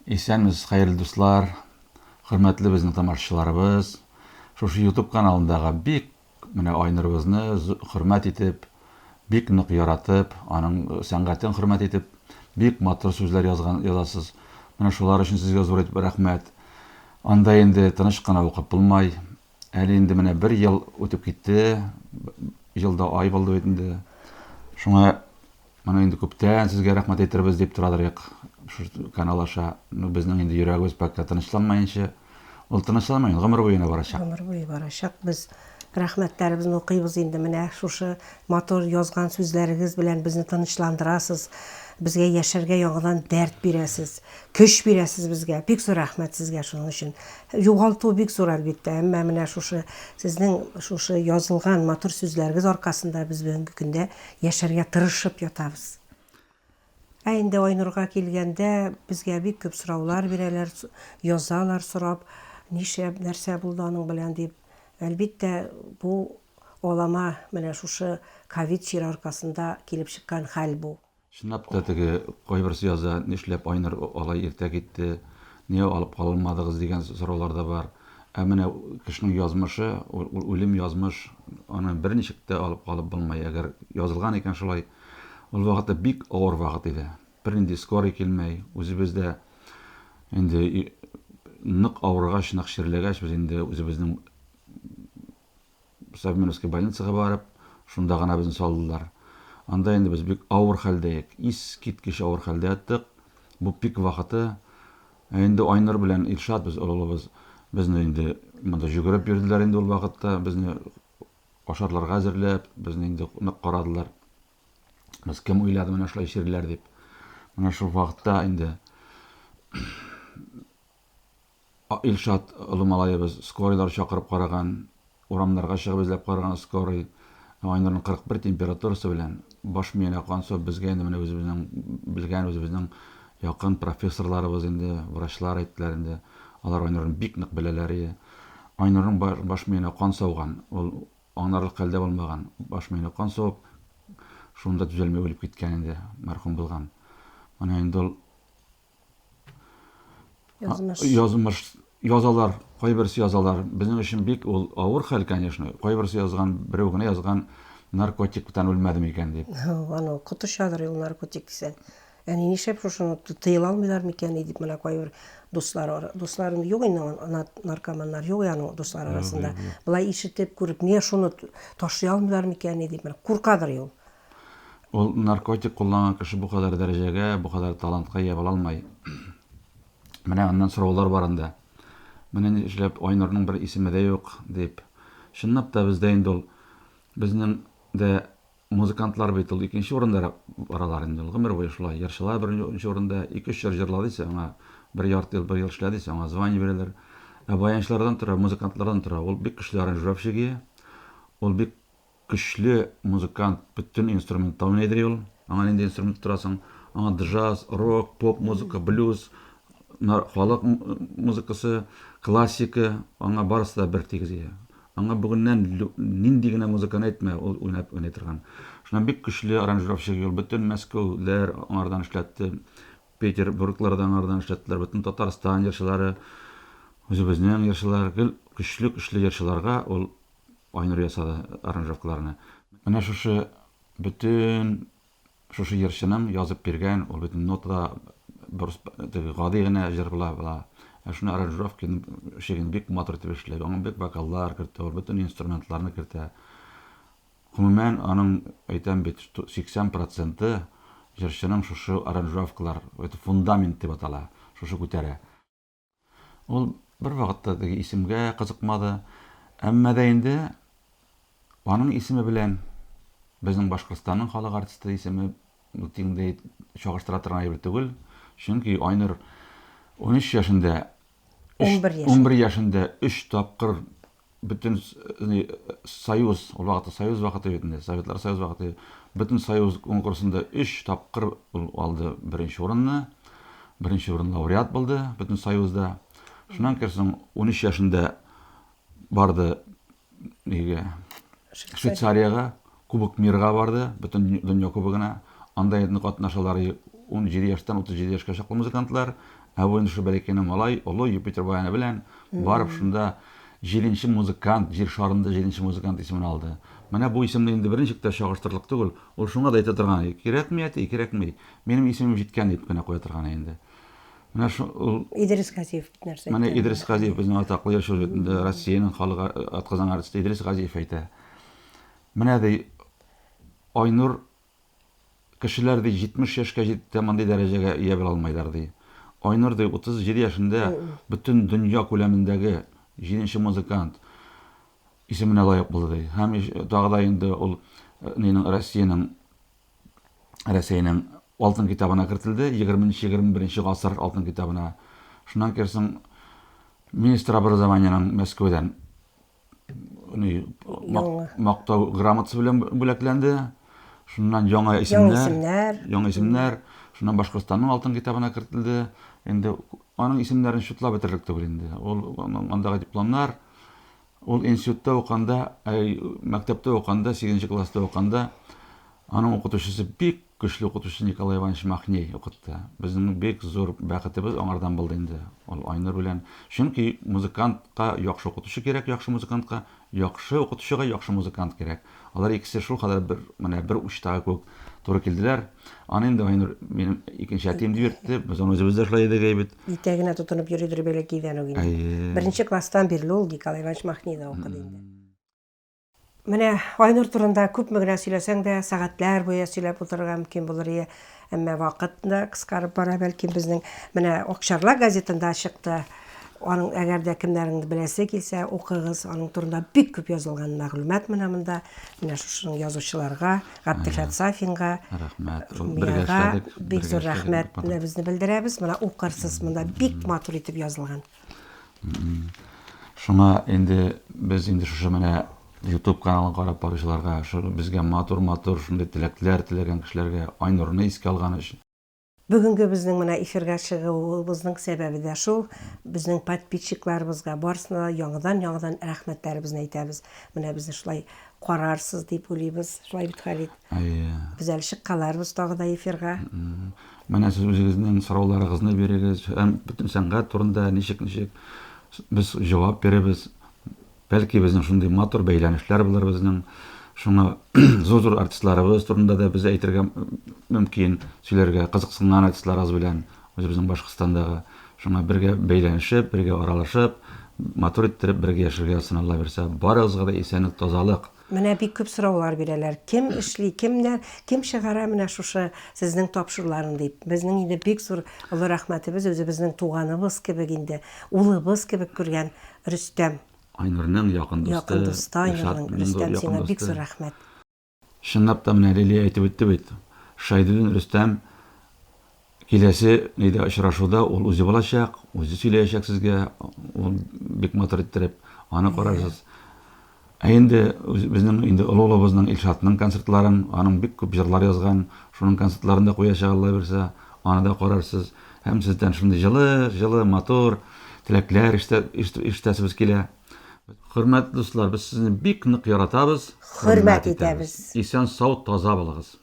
Исәнмесез, хәерле дуслар, хөрмәтле безнең тамашачыларыбыз. Шушы YouTube каналындагы бик менә Айнурыбызны хөрмәт итеп, бик нык яратып, аның сәнгатен хөрмәт итеп, бик матур сүзләр язган язасыз. Менә шулар өчен сезгә зур итеп рәхмәт. Анда инде тыныч кына укып булмай. Әле инде менә бер ел үтеп китте, елда ай булды бит инде. Шуңа моны инде күптән сезгә рәхмәт әйтербез дип торадыр идек шушы канал аша. Ну, безнең инде йөрәгебез пока тынычланмаенча, ул тынычланмый, гомер буена барачак. Гомер буе барачак. Без рәхмәтләребезне укыйбыз инде менә шушы матур язган сүзләрегез белән безне тынычландырасыз, безгә яшәргә яңадан дәрт бирәсез, көч бирәсез безгә. Бик зур рәхмәт сезгә шуның өчен. Югалту бик зур, әлбиттә, әмма менә шушы сезнең шушы язылган матур сүзләрегез аркасында без бүгенге көндә яшәргә тырышып ятабыз. Ә инде Айнурга килгәндә, безгә бик күп сораулар бирәләр, язалар сорап, нишләп, нәрсә булды аның белән дип. Әлбиттә, бу алама менә шушы ковид чире аркасында килеп чыккан хәл бу. Чынлап та теге кайберсе яза, нишләп Айнур алай иртә китте, нигә алып калынмадыгыз дигән сораулар да бар. Ә менә кешенең язмышы, үлем язмыш, аны берничек тә алып калып булмый. Әгәр язылган икән шулай, ул вакытта бик авыр вакыт иде. Бернинди скорый килмәй, үзебез дә инде нык авыргач, нык чирләгәч, без инде үзебезнең Совминовский больницага барып, шунда гына безне салдылар. Анда инде без бик авыр хәлдә идек. Искиткеч авыр хәлдә яттык. Бу пик вакыты. Ә инде Айнур белән Илшат, без олылыбыз, безне инде монда жүгереп йөрделәр инде ул вакытта. Безне ашарларга әзерләп, безне инде нык карадылар. Без кем уйлады менә шулай чирләр дип. Менә шул вакытта инде Илшат олы малаебыз скорыйлар чакырып караган, урамнарга чыгып эзләп караган скорый. Айнурның 41 температурасы белән баш миенә кан сугып, безгә инде менә үзебезнең белгән, үзебезнең якын профессорларыбыз инде, врачлар әйттеләр инде. Алар Айнурны бик нык беләләр иде. Айнурның баш миенә кан сауган, ул аңларлык хәлдә булмаган. Баш миенә кан савып, шунда төзәлмәй үлеп киткән инде, мәрхүм булган. Менә инде ул Язмыш. Язмыш язалар, кайберсе язалар. Безнең өчен бик ул авыр хәл, конечно. Кайберсе язган, берәү генә язган, наркотиктан үлмәде микән дип. Аны коточадыр ул наркотик дисәң. Әни нишләп шушыны тыела алмыйлар микән дип менә кайбер дуслар, дусларым юк инде, наркоманнар юк аның дуслар арасында. Болай ишетеп, күреп, нигә шуны ташлый алмыйлар микән дип менә куркадыр ул. Ул наркотик кулланган кеше бу кадәр дәрәҗәгә, бу кадәр талантка ия була алмый. Менә аннан сораулар бар анда. Менә нишләп Айнурның бер исеме дә юк дип. Чынлап та бездә инде ул безнең дә музыкантлар бит ул икенче урында баралар инде ул гомер буе шулай. Җырчылар беренче урында, ике-өч җыр җырлады исә аңа бер ярты ел, бер ел эшләде исә аңа звание бирәләр. Ә баянчылардан тора, музыкантлардан тора. Ул бик көчле аранжировщик, ул бик Көчле музыкант, бөтен инструментта уйный ул. Аңа нинди инструмент торасың? Аңа джаз, рок, поп музыка, блюз, халык музыкасы, классика, аңа барысы да бер тигез ия. Аңа бүгеннән нинди генә музыканы әйтмә, ул уйнап уйный торган. Шуннан бик көчле аранжировщик ул. Бөтен Мәскәүләр аңардан эшләтте. Петербурглар да аңардан эшләттеләр. Бөтен Татарстан җырчылары, үзебезнең җырчылар, гел көчле-көчле җырчыларга ул Айнур ясады аранжировкаларны. Менә шушы бөтен шушы җырчының язып биргән, ул бөтен нотада теге гади генә җыр була була. Ә шуны аранжировка шигын бик матур итеп эшли. Аңа бик вокаллар кертә, ул бөтен инструментларны кертә. Гомумән, аның әйтәм бит, 80 проценты җырчының шушы аранжировкалар, это фундамент дип атала, шушы күтәрә. Ул бер вакытта теге исемгә кызыкмады. Әмма дә инде аның исеме белән безнең Башкортстанның халык артисты исеме тиңдәй чагыштыра торган әйбер түгел. Чөнки Айнур 13 яшендә 11 яшендә 11 яшендә 3 тапкыр бөтен союз, ул вакытта союз вакыты бит инде, Советлар Союз вакыты, бөтен союз конкурсында өч тапкыр ул алды беренче урынны, беренче урын лауреат булды бөтен союзда. Шуннан керсең 13 яшендә барды нигә? Швейцариягә, Кубок мирга барды, бөтен дөнья кубогына. Анда инде катнашалар. 17 яшьтән 37 яшькә чаклы музыкантлар. Ә бу инде шул бәләкәй генә малай, олы Юпитер баяны белән барып шунда җиденче музыкант, җир шарында җиденче музыкант исемен алды. Менә бу исемне инде берничек тә чагыштырырлык түгел. Ул шуңа да әйтә торган, кирәкми, әти, кирәкми. Минем исемем җиткән дип кенә куя торган инде. Менә шул ул Идрис Газиев бит нәрсә Менә Идрис Газиев безнең атаклы җырчы бит инде Россиянең халык атказанган артисты Идрис Газиев әйтә. Менә ди Айнур кешеләр ди 70 яшькә җитте мондый дәрәҗәгә ия була алмайлар ди. Айнур ди 37 яшендә бөтен дөнья күләмендәге җиденче музыкант исеменә лаек булды ди. Һәм тагы да инде ул нинең Россиянең Рәсәйнең алтын китабына кертелде, 20-21 гасыр алтын китабына. Шуннан керсең министр образованиеның Мәскәүдән мактау грамотасы белән бүләкләнде. Шуннан яңа исемнәр, яңа исемнәр, шуннан Башкортстанның алтын китабына кертелде. Инде аның исемнәрен чутлап бетерерлек түгел инде. Ул андагы дипломнар, Ул институтта уканда, мәктәптә уканда, 8 класста уканда, аның укытучысы бик көчле укытучы Николай Иванович Махней укытты. Безнең бик зур бәхетебез аңардан булды инде. Ул Айнур белән. Чөнки музыкантка яхшы укытучы кирәк, яхшы музыкантка, яхшы укытучыга яхшы музыкант кирәк. Алар икесе шул кадәр бер, менә бер учтагы күк туры килделәр. Аны инде Айнур минем икенче әтием дип йөртте. Без аны үзебез дә шулай идек бит. Итәгенә тотынып йөридер бәләкәйдән үк инде. Әйе. Беренче класстан бирле ул Николай Иванович Махнида укыды инде. Менә Айнур турында күпме генә сөйләсәң дә, сәгатьләр буе сөйләп утырырга мөмкин булыр иде. Әмма вакыт да кыскарып бара, бәлки безнең менә Акчарлак газетында чыкты. Аның әгәр дә кемнәрнең беләсе килсә, укыгыз. Аның турында бик күп язылган мәгълүмат менә монда. Менә шушының язучыларга, Габдефәт Сафинга, рәхмәт. Бергә эшләдек. Бик зур рәхмәт безне белдерәбез. Менә укырсыз, монда бик матур итеп язылган. Шуңа инде без инде шушы менә YouTube каналын карап баручыларга, шу безгә матур-матур шундый теләкләр теләгән кешеләргә, Айнурны искә алган өчен. Бүгенге безнең менә эфирга чыгуыбызның сәбәбе дә шул, безнең подписчикларыбызга барысына да яңадан-яңадан рәхмәтләребезне әйтәбез. Менә безне шулай карарсыз дип уйлыйбыз. Шулай бит, Халит? Әйе. Без әле чыккаларбыз тагы да эфирга. Менә сез үзегезнең сорауларыгызны бирегез һәм бөтен сәнгать турында ничек-ничек без җавап бирәбез. Бәлки безнең шундый матур бәйләнешләр булыр безнең. Шуңа зур-зур артистларыбыз турында да без әйтергә мөмкин, сөйләргә кызыксынган артистларыбыз белән үзебезнең Башкортстандагы. Шуңа бергә бәйләнешеп, бергә аралашып, матур иттереп бергә яшәргә язсын Алла бирсә. Барыгызга да исәнлек, тазалык. Менә бик күп сораулар бирәләр. Кем эшли, кемнәр, кем чыгара менә шушы сезнең тапшыруларны дип. Безнең инде бик зур олы рәхмәтебез үзебезнең туганыбыз кебек инде, улыбыз кебек күргән Рөстәм. Айнурның якын дусты. Якын дусты Айнурның. Рөстәм, сиңа бик зур рәхмәт. Чынлап та менә Лилия әйтеп үтте бит. Шәйдуллин Рөстәм киләсе нидә очрашуда ул үзе булачак, үзе сөйләячәк сезгә, ул бик матур иттереп, аны карарсыз. Ә инде безнең инде олы улыбызның Илшатның концертларын, аның бик күп җырлар язган, шуның концертларын да куячак Алла бирсә, аны да карарсыз. Һәм сездән шундый җылы, җылы, матур теләкләр ишетәсебез килә. Хөрмәтле дуслар, без сезне бик нык яратабыз, хөрмәт итәбез. Исән-сау, таза булыгыз.